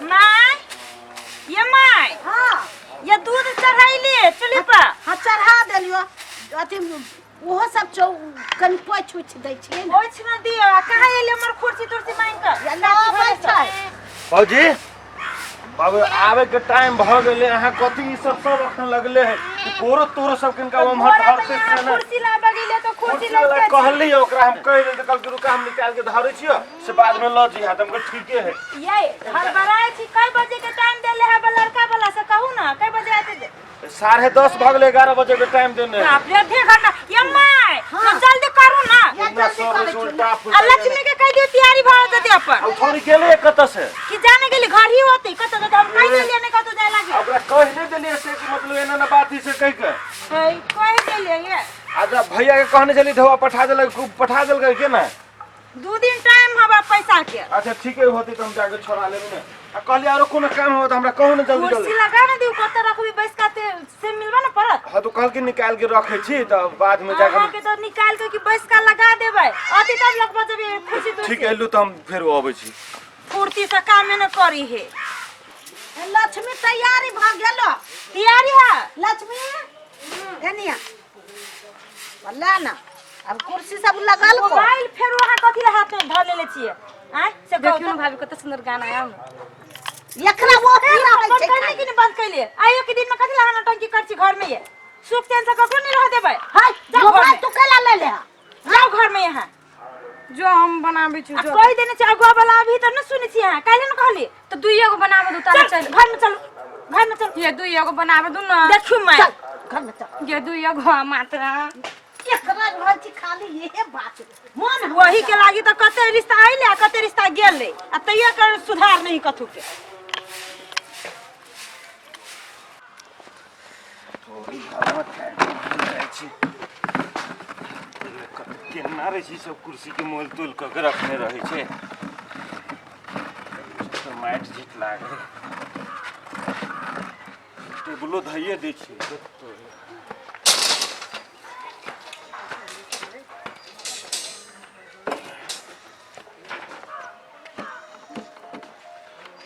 My, ये my. हाँ। ये दूध चढ़ैली चूल्ही पर? हाँ, चढ़ा देलियो। अथी ओहो सब चौ कनि पोछि उछि दै छियै ने। पोछि न दियो। आ कहाँ एली हमर कुर्सी तुर्सी मांगि कऽ? या ना अबै छै। भौजी, बाबू आवे के टाइम भ गेलै। अहाँ कथी ई सब सब अखन लगले है? ई बोरो तोरो सब किनका ओम्हर बोरा तऽ धरते यहाँ से ने। कुर्सी लाबऽ गेलियै तऽ कुर्सी कुर्सी वाला लऽ कहली ओकरा, हम कहि देल तऽ कहलकै रुका, हम निकाल के धरै छियो से बाद में लऽ जइहा। तऽ हम कहलियै ठीके है। ये हड़बड़ाइ छी। कै बजे के टाइम देले है लड़का वाला से? कहू ना, कै बजे आते? 10:30 भऽ गेलै, 11 बजे के टाइम देने है। बाप रे, आधे घंटा। ये my, हाँ। तो जल्दी करू ना। या इतना जल्दी सब करै छी। उल्टा आ पुल्टा। लक्ष्मी के कह दियो तैयारी भऽ जेतै अपन। आ थोड़ी गेलै कतऽ से? कि जाने गेली, घर ही होती कतऽ तो हम कहि देलियै नहीं कतऽ जाय लागे। आ ओकरा कहि नहि देलियै से कि मतलब एना ना बात है से कहि के? है, कहि देलियै ये। आ जब भैया के कहने छली धोआ पठा देलक, खूब पठा देलकै के ना? 2 दिन टाइम हवा पैसा के। अच्छा ठीक है, होती तऽ हम जाके छोड़ा लेबै ने। आ कहली आरो कोनो काम हो तऽ हमरा कहू ने जल्दी। कुर्सी जल्दी लगा ना दियो, कतऽ रखबी बैस का ते से मिलबा ना पड़त। हाँ, तो कहल कि निकाल के रखे छी तऽ बाद में जाके। अहाँ के तो निकाल के कि बैस का लगा देबै, अथी तब लगबा जब कुर्सी तुर्सी। ठीक है, एलू तऽ हम फेर अबै छी। फुर्ती से काम न करी हे। लक्ष्मी, तैयारी भऽ गेलो? तैयारी है। लक्ष्मी, एनिया ले ना, अब कुर्सी सब लगल को। मोबाइल फेर वहाँ कथी ले हाथ में धर लेले छियै आँय से कहू? देखियौ ने भाभी, कते सुंदर गाना आयल ने। एकरा ओहे रहै बंद छै कैले खाली। कि नहीं बंद कैले? आइयो के दिन में कथी ला नौटंकी कर छी घर में? ये सुख चैन से ककरो नहीं रह देबै। हाय, जाओ घर मोबाइल में। तू कैला ले ले? जाओ घर में यहाँ। जो हम बनाबै छी। आ जो कहि देने छी अगुआ वाला, अभी तऽ न सुनै छी अहाँ। काल्हि न कहली? तऽ दुइए गो बनाबै दू ताले। चल चल। घर में चलू, घर में चलू। ये दुइए गो बनाबै दू ने। देखियौ माय। चल, घर में चल। ये दुइए गो मात्र। एकरा रहै छै खाली इहे बात मन। वही के लागी तऽ कते रिश्ता अइले आ कते रिश्ता गेलै, आ तैयो कर सुधार नहीं कथू के। जाइ छी, केना रहै छै सब कुर्सी के मोल तोल कऽ के रखने रहै छै तऽ माटि झीट लागल, टेबुलो धैये दै छियै।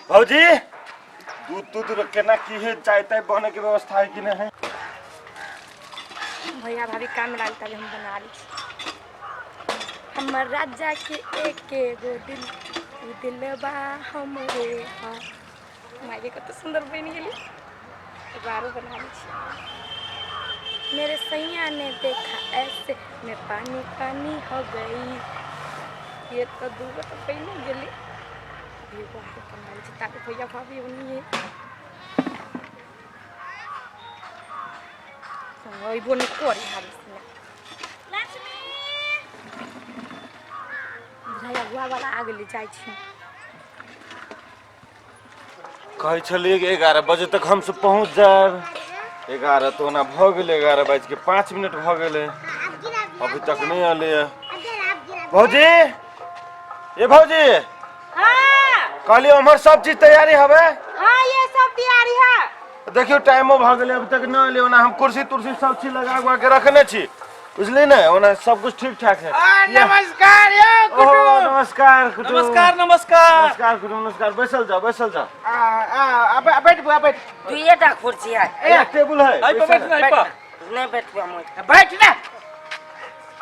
भौजी, दूध तूध केना की है? चाय ताय बने के व्यवस्था है कि नहीं है? भैया भाभी काम में लागल, हम बना ली छी। हमर राजा के एक एगो दिल, उ दिलबा हमरे। हाँ माय, कते सुंदर बनि गेली। एगो आरो बना ली छी। मेरे सैया ने देखा ऐसे, मैं पानी पानी हो गई। ये तो दूगो तो बनि गेली, अभी एगो आरो बना ली छी ताकि भैया भाभी ओनिये अइबो नहि करी हाली सिना। लक्ष्मी। बुझाइया अगुआ वाला आ गेलै, जाइ छी। कहै छलियै कि 11 बजे तक हमसब पहुँच जायब। 11 तऽ ओना भऽ गेलै, 11 बाजि के 5 मिनट भऽ गेलै, अभी तक नहि एलैए। भौजी, ए भौजी। हाँ। कहलियै उम्हर सब चीज तैयारी हवे? हाँ, ये सब तैयारी है। देखियौ, टाइमो भऽ गेलै, अभी तक नहि एलै। ओना हम कुर्सी तुर्सी सब चीज लगा उगा के रखने छी, बुझली ने? ओना सब कुछ ठीक ठाक है। आ, नमस्कार यौ ओहो, कुटुम। नमस्कार कुटुम। नमस्कार, नमस्कार। नमस्कार कुटुम, नमस्कार। बैसल जाओ, बैसल जाओ। आ आ आ बैठ बुआ, बैठ। दुइएटा कुर्सी है। ए, टेबुल है। एहि पर बैसल बैठ ना, एहि पर। नहीं बैठबे हम। बैठ ना।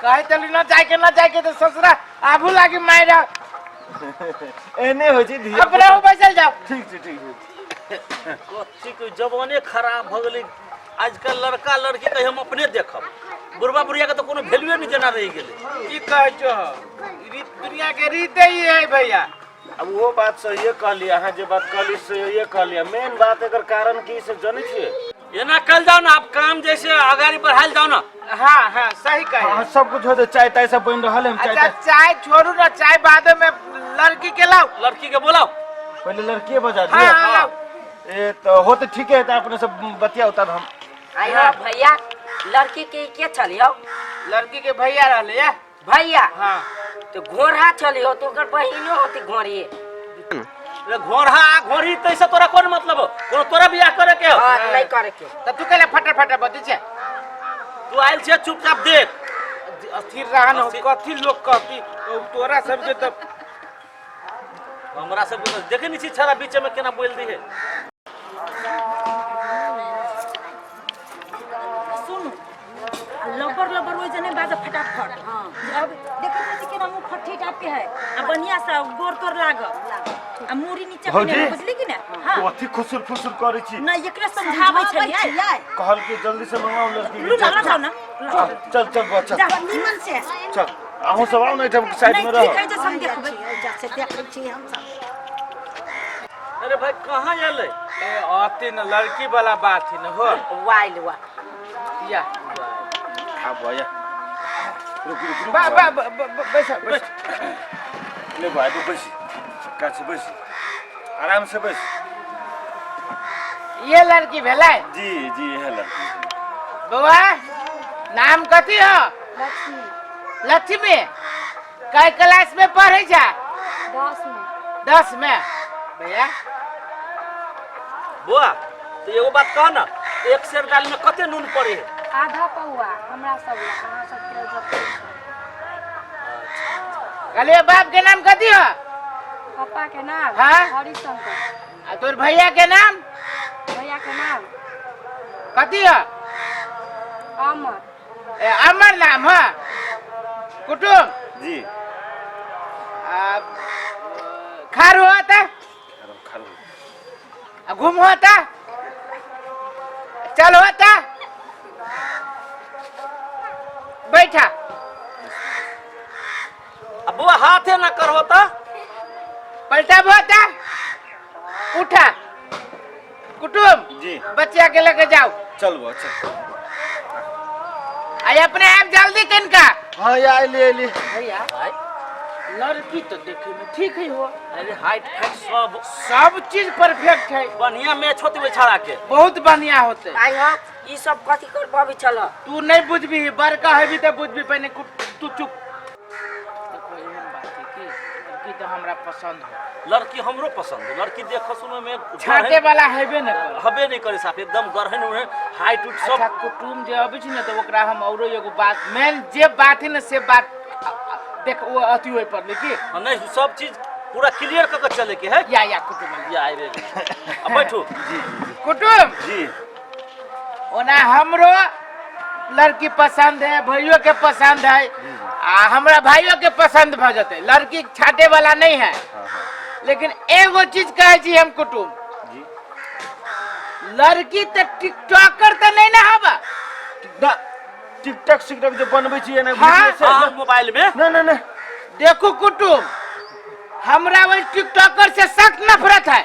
कहै चलू न जाके न जाके तऽ ससुरा आबू लागी मारा। एहने होइ छै धिया। अपने हो, बैसल जाओ। ठीक छै, ठीक छै। कथी के जमाने खराब भऽ गेलै। आजकल लड़का लड़की के हम अपने देखब, बुढ़बा बुढ़िया के तऽ कोनो वैल्यूए नहि जेना रहि गेलै। की कहै छो, रीत दुनिया के रीते ही है भैया। अब ओहो बात सहिए कहलियै अहाँ, जे बात कहली सहिए कहलियै। मेन बात एकर कारण की से जनै छियै? एना कल जाओ ना, आप काम जैसे अगाड़ी बढ़ायल जाओ ना। हाँ हाँ, सही कहे। हाँ, सब कुछ होते, चाय ताय सब बनि रहल है, हम चाय अच्छा ताय। चाय छोड़ू ना, चाय बाद में, लड़की के लाओ। लड़की के बोलाओ। पहिले लड़किए बजा हाँ दियौ। हाँ, लाओ। ए तऽ होते, ठीक है, तऽ अपने सब बतियाउ तब हम। आयो भैया, लड़की के के छलियो? लड़की के भैया रहले या। भैया? हाँ। तो घोड़ा छलियो तो ओकर बहिनो होती घोड़िए। रे घोड़ा घोड़ी तैसे तोरा कोन मतलब हो? कोनो तोरा बियाह करे के हो? हाँ, नहीं करे के। तऽ तू कैला फटर फटर बजै छै? तू आयल छे, चुपचाप देख। अस्थिर रहन। कथी लोग कहती ओ, तोरा सबके तऽ हमरा सबके तऽ देखै नहि छी छड़ा बीच में केना बोल दी है। सुनू, आ लबर लबर ओइ जने बाजब फटाफट। जे अब देखै नहि छी केना मुँह फट्ठी टाइप के है, आ बढ़िया से गोर तोर लागब आ मूड़ी नीचे भौजी? कने, बुझली कि ने? हाँ। कथी खुसुर फुसुर करै छी? नहीं, एकरे समझाबै छलियै। कहल कि जल्दी से मंगाओ लड़की के। लू ना, लगाओ ना। चल चल बा चल। जा। निमन से चल, अहूँ सब आओ ना, एहिठाम साइड नहीं में ठीक रहो। है, जे हम देखबै। से देखै छी हमसब। अरे भाई, कहाँ आयल? ए अति न लड़की वाला बात ही न हो। वाइल वा। या। आ भैया, रुक रुक रुक। बा बा बा- बा- बैठ बैठ। ले भाई, बैस काछ, बैस, आराम से बैस। ये लड़की भेलै? जी जी, है लड़की। बौआ, नाम कथी हो? लक्ष्मी। लक्ष्मी, कै क्लास में पढ़ै छै? 10 में। 10 में। भैया। बुआ, तो एगो बात कह ना, एक सेर दाल में कते नून पड़े है? आधा पौआ हमरा सब ला, अहाँ सबके जते। कहलिए बाप के नाम कथी हो? पापा के नाम? हाँ? हरिशंकर। आ तोर भैया के नाम? भैया के नाम कथी हो? अमर। ए, अमर नाम है। कुटुम। जी। आ, खारू होता? खारो खारो। आ, घूम होता, चल होता, बैठा। अब बुआ, हाथे ना कर होता। पलटा होता, उठा। कुटुम। जी। बच्चा के लेके जाओ। चल बा चल। आई अपने आप जल्दी किनका। हाँ, या अइली अइली। भैया। भाई। लड़की तो देखे में ठीक ही हो। अरे, हाइट फाइट सब सब चीज परफेक्ट है। बढ़िया मैच होती बेचारा के। बहुत बढ़िया होते। आई हो, ई सब कथी करबाबै छल? तू नहीं बुझबी, बड़का हेबी तऽ बुझबी। पहिने तू चुप। देखो, एहन बात है कि लड़की तो हमरा पसंद हो। लड़की हमरो पसंद है। लड़की देख सुनो में छाटे वाला हेबे न करे। हबे नहीं करे साफ, एकदम गरहन उरहन, हाइट उट सब। अच्छा कुटुम, जे अबै छै ने तऽ ओकरा हम औरो एगो बात, मेन जे बात है ने से बात देख, वो अथी होय पड़लै की। हाँ, नहीं, सब चीज पूरा क्लियर कर के चले के है। या कुटुम। या आए रे, अब बैठो। कुटुम। जी। ओना हमरो लड़की पसंद है, भैयो के पसंद है, आ हमरा भाइयों के पसंद भऽ जेतै। लड़की छाटे वाला नहीं है। हाँ हाँ लेकिन एगो चीज कहै छी हम कुटुम। जी। लड़की तऽ टिकटॉकर तऽ नहीं ना हबा? ना, टिकटॉक सिकटॉक जे बनबै छी एना हाँ, वीडियो से। हाँ, मोबाइल में। ना ना ना। देखू कुटुम, हमरा वही टिकटॉकर से सख्त नफरत है।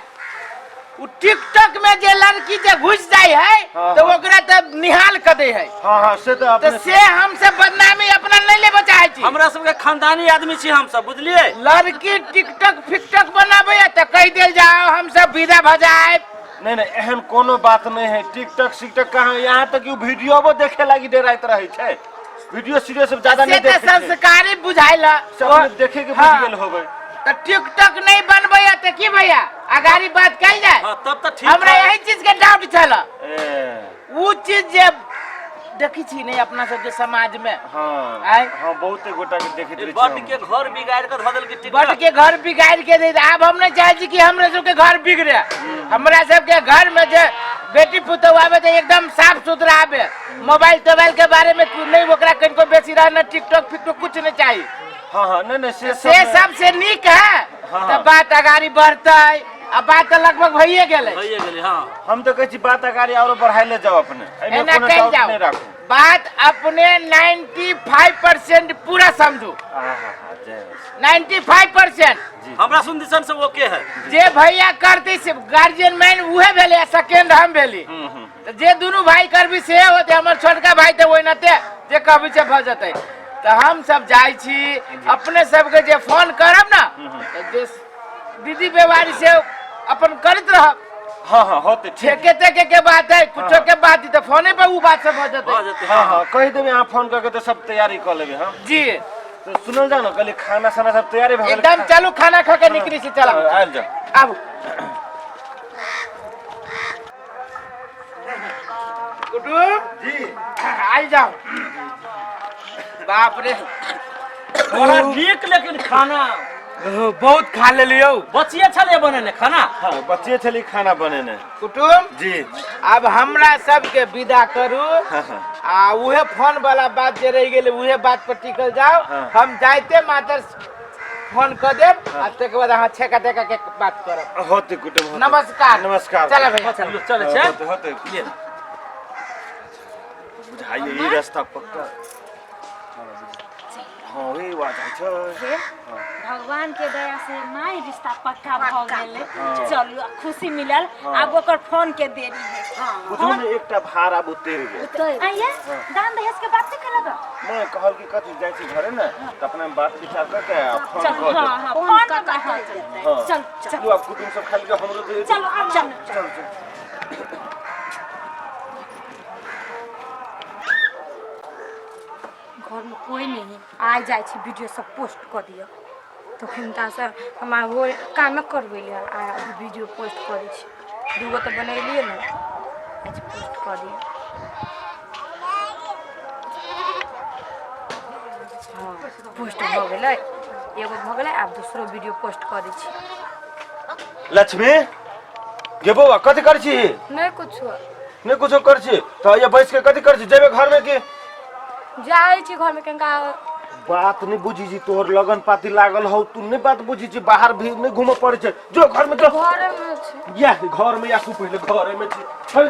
उ टिकटॉक में जे लड़की जे घुस जाय है हाँ, तो हाँ। ओकरा तऽ निहाल कर दे है। हाँ हाँ, से तऽ तऽ अपने से हमसे बदनामी अपना नहीं लेबे चाहे छी। हमरा सबके खानदानी आदमी छी हम सब, बुझलिए? लड़की टिकटॉक फिकटॉक बनाबे है तऽ कहि देल जाओ, हम सब विदा भऽ जाए। नहीं नहीं, एहन कोनो बात नहीं है। टिकटॉक सिकटॉक कहाँ, यहाँ तक कि वीडियो देखे लागी डेराइत रहै छै। वीडियो सीडियो सब ज्यादा से नहीं तऽ देखै छै। संस्कारी बुझाइल। सब अपने देखे के बुझ गेल होबै। तऽ टिकटॉक नहीं बनबै है तऽ की भैया, अगाड़ी बात कयल जाए? हाँ, तब तऽ ठीक हमरा है। यही चीज के डाउट छल। ए उ चीज जे देखै छी नहीं अपना सबके समाज में। हाँ। आय? हाँ, बहुते गोटा के देखैत रहै बड छी के घर बिगाड़ के धऽ देलकै बड टिकटॉक। के घर बिगाड़ के दे। आब हम नहीं चाहे छी कि हमरा सबके घर बिगड़े। हमरा सबके घर में जे बेटी पुतहु आबे तऽ एकदम साफ सुथरा आबे। मोबाइल तोबाइल के बारे में नहीं ओकरा कनिको बेसी रह न, टिकटॉक फिकटॉक कुछ नहीं चाहिए। हाँ हाँ, नहीं नहीं, से से सब सबसे नीक है। हाँ, तऽ हाँ। बात अगाड़ी बढ़तै, आ बात तऽ लगभग भइए गेलै। भइए गेलै, हाँ। हम तऽ कहै छी बात अगाड़ी आरो बढ़ाइले जाओ अपने, एहिमे एना कोनो कहि डाउट जाओ। नहीं राखू। बात अपने 95% पूरा समझू। हाँ हाँ हाँ, जय हो। 95%। जी। हमरा सुन दिसन से ओके है। जे भैया करते से गार्जियन मैन उहे भेलै आ सेकेंड हम भेली। हम्म हम्म तऽ जे दुनू भाई करबी से होतै। हमर छोटका भाई तऽ ओहिनाते जे कहबी से भऽ जेतै। तऽ हम सब जाइ छी, अपने सबके जे फोन करब ने तऽ जे दीदी व्यवहारी से अपन करैत रहब। हाँ हाँ, होते ठीक। ठेके तेके के बात है, कुछो के बात है तऽ फोने पर उ बात सब भऽ जेतै। भऽ जेतै। हाँ हाँ, कहि देबै अहाँ फोन करके तऽ सब तैयारी कऽ लेबै हम। जी। तऽ सुनल जाउ ने, कहली खाना साना सब तैयारी भऽ गेल? एकदम, चलू, खाना खा के निकली छी, चलब। हाँ, आयल जाउ। आबू कुटुम। जी। आइ जाओ, बाप रे। बड़ा नीक, लेकिन खाना बहुत खा लेलियौ। बचिए छलै बनेने खाना। हाँ, बच्चे छली खाना बनेने। कुटुम जी, आब हमरा सबके विदा करू। हाँ हाँ। आ उहे फोन वाला बात जे रहि गेलै उहे बात पर टिकल जाओ। हाँ। हम जाइते मात्र फोन कऽ देब आ तकर बाद अहाँ छेका टेका के बात करब। होते कुटुम, होते। नमस्कार। नमस्कार। चल भैया। चलो चले छै। होते होते। बुझाइए ई रास्ता पक्का। हाँ, वही बात छै। हे भगवान के दया से माय रिश्ता पक्का भ गेलै। चलू, खुशी मिलल। आब ओकर फोन के देरी है। बुझू ने, एकटा भार आब उतरि गेल। आइए, दान दहेज के बात नहीं केलक? नहि, कहल कि कथी जाइ छी घरे ने तऽ अपना में बात विचार कऽ के आ फोन चल कऽ हाँ देब। हाँ, फोन कऽ के हाँ, हाँ। चल चल। चलू, आब कुटुम सब खाली हमरो दे। चलो अब चल। चल चल। घर में कोई नहीं आ जाइ छै, वीडियो सब पोस्ट कऽ दिअ। तऽ हिनकासँ हमरा वो कामे करबै ले आ वीडियो पोस्ट करै छी। दूगो तऽ बनेलियै ने, आज पोस्ट कऽ दिअ। हँ, पोस्ट भऽ गेलै, एगो भऽ गेलै, आब दोसरो वीडियो पोस्ट कऽ दै छी। लक्ष्मी गे बौआ, कथी करै छी? नहि कुछो। नहि कुछो करै छी तऽ ये बैस के कथी करै छी? जेबे घर में के? जाइ छी घरमे कनिका। बात नहीं बुझी छी, तोहर लगन पाती लागल हौ, तू नहीं बात बुझी छी। बाहर भी नहीं घूमे पड़े छै, जो घर में जो। घरेमे छै। या घर में, या तू पहले घर में छी। चल।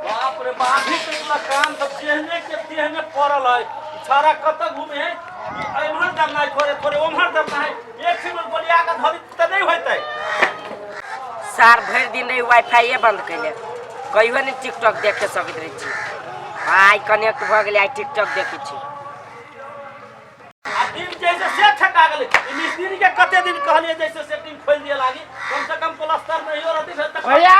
बाप रे बाप, अभी तक ला काम सब तेहने के तेहने पड़ल है। छाड़ा कतऽ घूमे है? ई एम्हर दरना है, थोड़े थोड़े ओम्हर दरना है। एक सिंगल गोलिया के धरी तऽ नहीं होतै। सार भरि दिन रही वाईफाइए बंद कैले, कहियो नहि टिकटॉक देखे सकैत रहै छी। आइ कनेक्ट भऽ गेलै, आइ टिकटॉक देखै छी। आ दिन जैसे से ठका गेलै। ई मिस्त्री के कते दिन कहलिए जैसे सेटिंग खोलि दिए लागी, कम से कम प्लास्टर नहीं रहती फेर तक। भैया,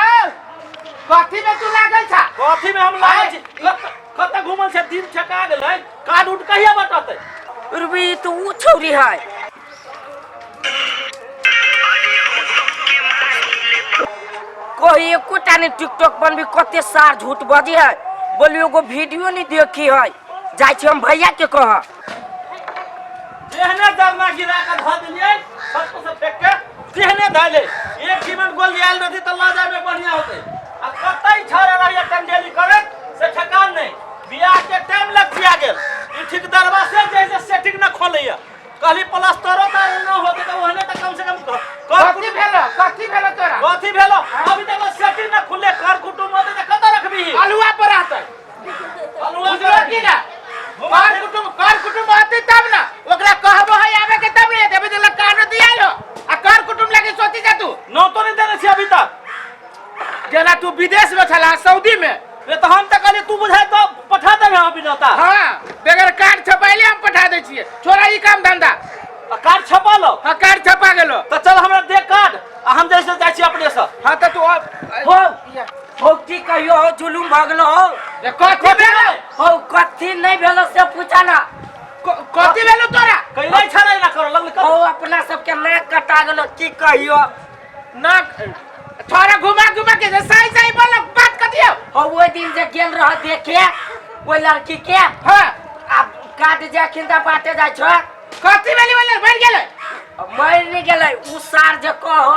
कथी में तू लागल छा? कथी में हम लागल छी? कतऽ घूमल छै? दिन ठका गेलै। कार्ड उड कहिया बटतै? रुबी तो ऊ छौरी है। कोई एकोटा नहीं टिकटॉक बनबी, कते सार झूठ बजी है। बोलियो एगो वीडियो नहीं देखी है। जाइ छी हम भैया के कह। जेहने जरना गिरा के धऽ देलियै छत पर से फेंक के, तेहने धैले। एक सीमेंट गोल आयल रहती तऽ लऽ जाय में बढ़िया होतै। आ कतै छाड़ा रहिए टंडेली करैत से ठेकान नहीं। बियाह के टाइम लग जिया गेल। ई ठेकेदारवा से जैसे सेटिंग न खोलैया। कहली प्लास्टरो तऽ न होतै तऽ ओहने तऽ कम से कम कर। कथी भेलो? कथी भेलो तोरा? कथी भेलो? अभी तक सेटिंग न खुलले। कर कुटुम होतै तऽ कतऽ रखबी? अलुआ पर रहतै। अलुआ। बुझलो कि ना? कर कुटुम, कर कुटुम आते तब ना ओकरा कहबो है आवे के, तब ने देबे। देला कार्ड दियालो आ कर कुटुम लागे सोची जा तू। नौ तो नहीं देने छी अभी तक। जेना तू विदेश में छला, सऊदी में। रे तऽ हम तऽ कहलियै तू बुझाय तऽ पठा देबे अभी नौता। हाँ, बगैर कार्ड छपाइले हम पठा दै छियै। छोड़ा ई काम धंधा। आ कार्ड छपा लो। हाँ, कार्ड छपा गेलो। तऽ चल, हमरा दे कार्ड आ हम जैसे जाइ छी अपने से। हाँ, तऽ तू अब हो हो, की कहियो हो, जुलुम भऽ गेलो हो। ए, कथी भेलो? हो, कथी नहीं भेलो से पूछा ना। कथी भेलो तोरा? कैले छलै ना करो लगल। हो, अपना सबके नाक कटा गेलो, की कहियो। नाक थोड़ा घुमा घुमा के सही सही बोल, बात कथी हो? हो, ओहि दिन जे गेल रह देखे ओहि लड़की के। हाँ। आब कार्ड जे खिंदा बाटे जाइ छ। कथी भेली? बोले मर गेलै? मरि नहि गेलै। उ सार जे कह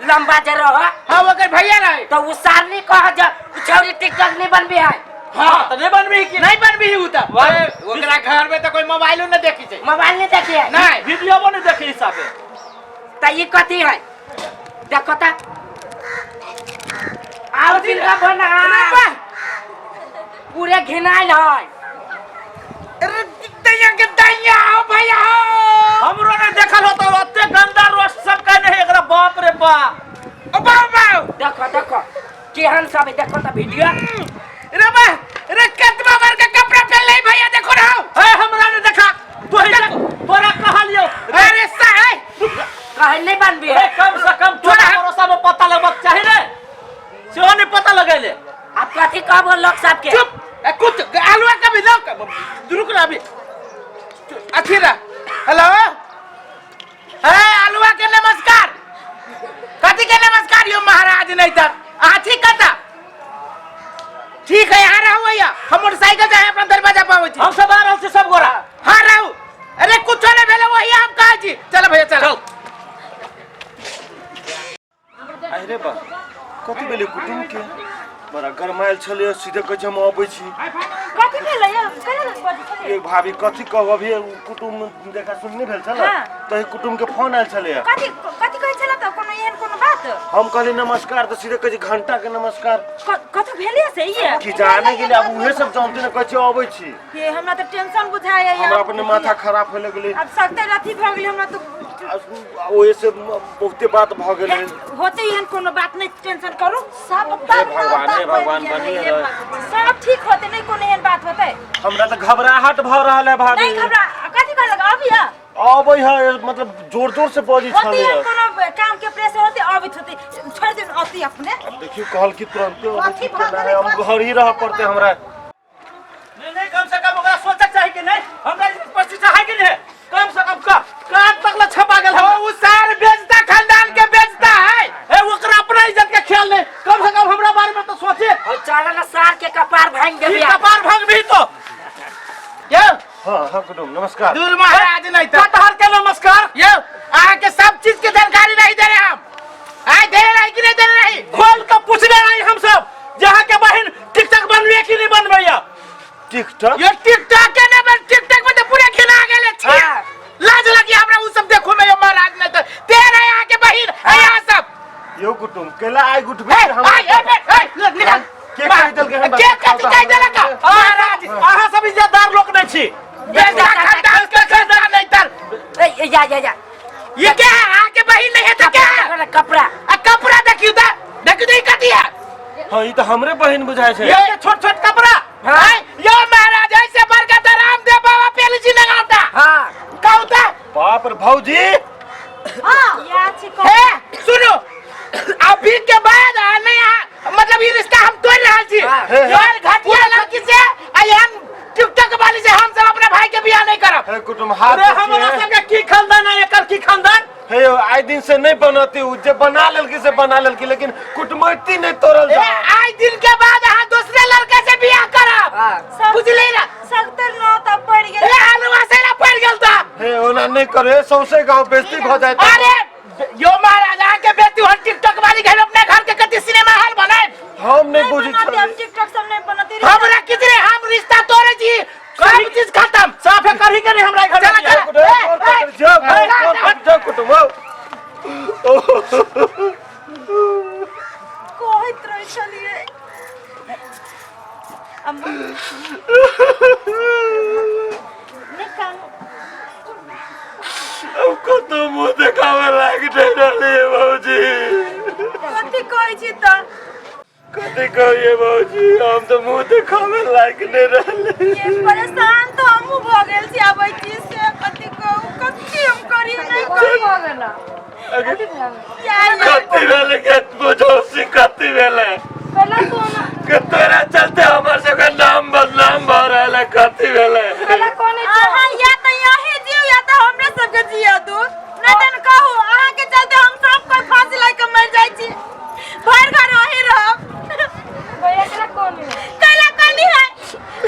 लंबा जे रह। हाँ, ओकर भैया रहे। तऽ उ सार नहीं कह जे उ छौरी टिकटॉक नहीं बनबी है। हाँ, तऽ नहीं बनबी की? नहीं बनबी उ तऽ। वाह। ओकरा घर में तऽ कोई मोबाइलो न देखी छै। मोबाइल नहीं देखी है? नहीं। वीडियो नहीं देखे हिसाबे। तऽ ई कथी है? देखो तऽ आउ दिन का बना पूरे घिनाइल है। अरे दैया के दैया हो, भैया हो। हमरो नहीं देखल होतो ओते गंदा रोस्ट सब कहने है एकरा। बाप रे बाप। ओ बाप बाप। देखो देखो, केहन सब है, देखो तऽ वीडियो। रे बा रे, कतबा बार के कपड़ा पहन ले भैया, देखो ना हो। ए, हमरा नहीं देखा। तोही तोरा कहलियो। अरे साहब। कहे नहीं बनबी ए, है। कम से कम तोरा भरोसा में पता लगबाक चाही ने, सेहो नहीं पता लगैले। अब कथी कहबो लोग सबके? चुप। ए, कुछ आलुआ का भी लोग रुक ना अभी, अथी रह। हेलो, ए आलुआ के नमस्कार। कथी के नमस्कार यो महाराज? नहीं तर अहाँ ठीक कता? ठीक है, यहाँ रहू भैया, हम मोटरसाइकिल से अपना दरवाजा पर आबै छी। हम सब आ रहल छी सब गोरा। हाँ, रहू। अरे कुछो नहीं भेलै, वही हम कहै छी। चल भैया चल। अरे बा, कथी भेलै कुटुम के? बड़ा गरमायल छलै, सीधे कहै छै हम अबै छी। कथी भेलै यौ? कहिया लग बजै छलै? ए भाभी, कथी कहब, अभी कुटुम देखा सुन नहि भेल छल हाँ। तऽ कुटुम के फोन आयल छलै। कथी कथी कहै छलै तऽ? कोनो एहन कोनो बात? हम कहली नमस्कार तऽ सीधे कहै छै घंटा के नमस्कार। कथी भेलै से ई? की जाने गेलै, आब उहे सब जानते ने, कहै छै अबै छी। ये हमरा तऽ टेंशन बुझाय। हमरा अपने माथा खराब होए लगलै। अब सकते अथी भऽ गेलै हमरा तऽ। ओहे से बहुते बात भऽ गेलै। होते एहन कोनो बात नहीं, टेंशन करू। सब हे भगवान, हे भगवान, बनिए रहे। सब ठीक होते, नहीं कोनो एहन बात होते। हमरा तऽ घबराहट भऽ रहल है भाभी। नहीं घबरा, कथी कहलक अभी? अबै है, मतलब जोर जोर से बजै होते छलै। एहन कोनो काम के प्रेशर होते, अबैत होते, छोड़ दिन अति अपने। अब देखियौ, कहल कि तुरंते अबै कथी छी, भऽ केना गेलै? हम घर ही रहऽ पड़तै हमरा। नहीं नहीं, कम से कम ओकरा सोचक चाही कि नहीं हमरा प्रतिष्ठा है कि नहीं, कम से कम का कान तक ला छपा गेल ओ हम। उ सार बेचता, खानदान के बेचता है। ए ओकरा अपना इज्जत के ख्याल नहीं, कम से कम हमरा बारे में तो सोचे। और चल ना, सार के कपार भांग ई देबिया। कपार भंग भी तो। यौ। हाँ हाँ कुटुम, नमस्कार। दूर महाराज, नहीं तो कटहर के नमस्कार। यौ, अहाँ के सब चीज के जानकारी नहीं दे रहे हम। आय दे रहे कि नहीं दे रहे? खोल के पूछने रही हम सब, जहाँ के बहन टिकटॉक बनबे कि नहीं बनबैया। टिकटॉक? ये टिकटॉक के ना बन, टिकटॉक में तो पूरे खिला गेले छी। हाँ। लाज लगी हमरा उ सब देखो में। ये महाराज, नहीं तो तेरे यहाँ के बहिन है यहाँ सब। यौ कुटुम, केला आइ उठबे ए, हमरा? आय, ए, ए, ए, निकाल। के कहि देलकै हमरा? के कथी कहि देलक? महाराज, अहाँ सब इज्जतदार लोग नहीं छी। बेटा खानदान के खानदान नहीं तर। ए ए, या या या। ये क्या है? अहाँ के बहिन नहीं है तो क्या है? कपड़ा। आ कपड़ा देखियो त, देखियो त, ई कथी है? हाँ, ई तऽ हमरे बहिन बुझाइ छै। ये छोट छोट कपड़ा। हाँ, यो महाराज, ऐसे बरकत रामदेव बाबा पेली जी लगाता। हाँ। कहू त। बाप रे, भौजी! या छी। हे सुनो, अभी के बाद आ नहीं आ, मतलब ये रिश्ता हम तोड़ रहल छी। हाँ। हे, हे। यार घटिया लड़की से आ एहन टिकटॉक वाली से हम सब अपना भाई के बियाह नहीं करब। हे कुटुम, हाथ अरे हमरा सबके की खानदान है, एकर की खानदान? हे यौ, आइ दिन से नहीं बनती, उ जे बना लेलकी से बना लेलकी, लेकिन कुटमैती नहीं तोड़ल ए, जा। आज दिन के बाद अहाँ दूसरे लड़का से बियाह करब। हाँ। बुझली ना? सत्तर नौ तब पड़ ए गेल। हलवा से ना पड़ गेल ता। हे, ओना नहीं करे, सौंसे गांव बेइज्जती भऽ जायत। अरे यो महाराज, अहाँ के बेटी हम टिकटॉक वाली घर, अपने घर के कति सिनेमा हॉल बनाए। हम नहीं बुझै बनाते हम छलियै। टिकटॉक सब नहीं बनाते। हमरा कितने हम रिश्ता तोड़े छी, सब चीज खत्म। साफे करही के नहीं हमरा घर चला, में। चला। कुटुम, गोर पकड़ जाओ, गोर पकड़ जाओ कुटुम, आओ। कहैत रहै छलियै अम्मा, नहीं कानू। अब कतौ मुँह देखावे लायक नहीं रहलियै भौजी। कथी कहै छी तऽ? कथी कहियै भौजी, हम तऽ मुँह देखावे लायक नहीं रहलियै। ये परेशान तऽ हमहूँ भऽ गेल छी आब एहि चीज से। कथी कहू, कथी हम करी नहीं करी? भऽ गेल। या या। कथी भेलै के बुझौसी, कथी भेलै? पहला सोना। के तोरा चलते हमर सबके नाम बदनाम भऽ रहल है, कथी भेलै? पहला कौन है? अहाँ या तऽ यहीं जिउ या तऽ हमरे सबके जिया दू, नहीं तऽ कहू अहाँ के चलते हम सब कोई फांसी लगा के मर जाइ छी, भरि घर वहीं रहब। भैया केना कौन है? कैला कनी है,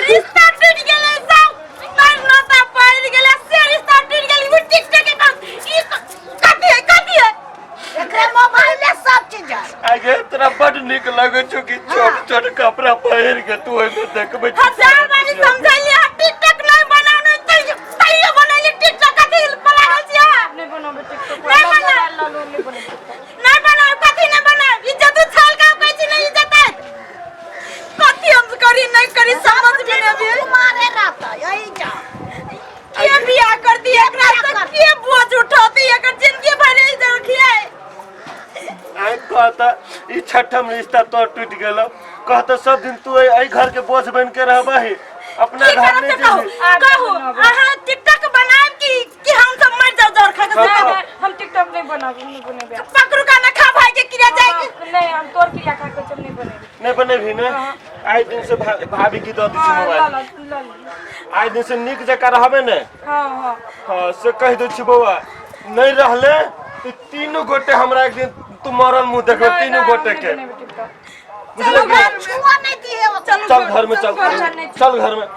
रिश्ता टूट गेलै, सब तर नता पड़ गेलै से रिश्ता टूट गेलै। उ टिकटॉक के काम ई कथी है, कथी है? एकरे मोबाइले सब चीज है। आगे तोरा बड नीक लगै छौ कि छोट छोट कपड़ा पहिर के तू ओहिमे देखबै छी। हजार बारी समझैलियै टिकटॉक नहीं बनाउ, नहीं तैयो तैयो बनैली टिकटॉक। कथी पर लागल छी अहाँ? नहीं बनाबे टिकटॉक। नहीं बना। लालू नहीं बने टिकटॉक। नहीं बनाउ, कथी नहीं बनाउ? इज्जत उछाल के कहै छी नहीं इज्जत है। कथी हम करी नहीं करी समझ में नहीं आबे। मारे रहता यही जा। के बियाह कर दी एकरा से? के बोझ उठाती एकर जिंदगी भर इज्जत रखिए? आइ कहता ई छठम रिश्ता तोर टूटि गेलौ, कहता सब दिन तू एहि घर के बोझ बन के रहबही, अपना की घर करब नहीं से कहू? जेबही। कहू, अहाँ टिकटॉक बनायब कि हम सब मर जाओ जर खा के? हाँ। नहीं, हम टिकटॉक नहीं बनाबे, हम नहीं बनेबे। पकड़ू का ना खा भाई के क्रिया जाएगी। नहीं, हम तोर क्रिया खा के सब नहीं बनेबे। नहीं बनेबही ने? आइ दिन से भाभी की दऽ दै छी हाँ, मोबाइल। ला ला ला ला। आइ दिन से नीक जकाँ रहबे ने? हाँ हाँ। हाँ, से कहि दै छी बौआ, नहीं रहले तो तीनू गोटे हमरा एक दिन तू मरल मुंह देखबे। नहीं, तीनू नहीं, हम गोटे नहीं के बनेबे टिकटॉक। बुझले कि? छुआ नहीं दिए। चल घर में चल, चल, चल घर में।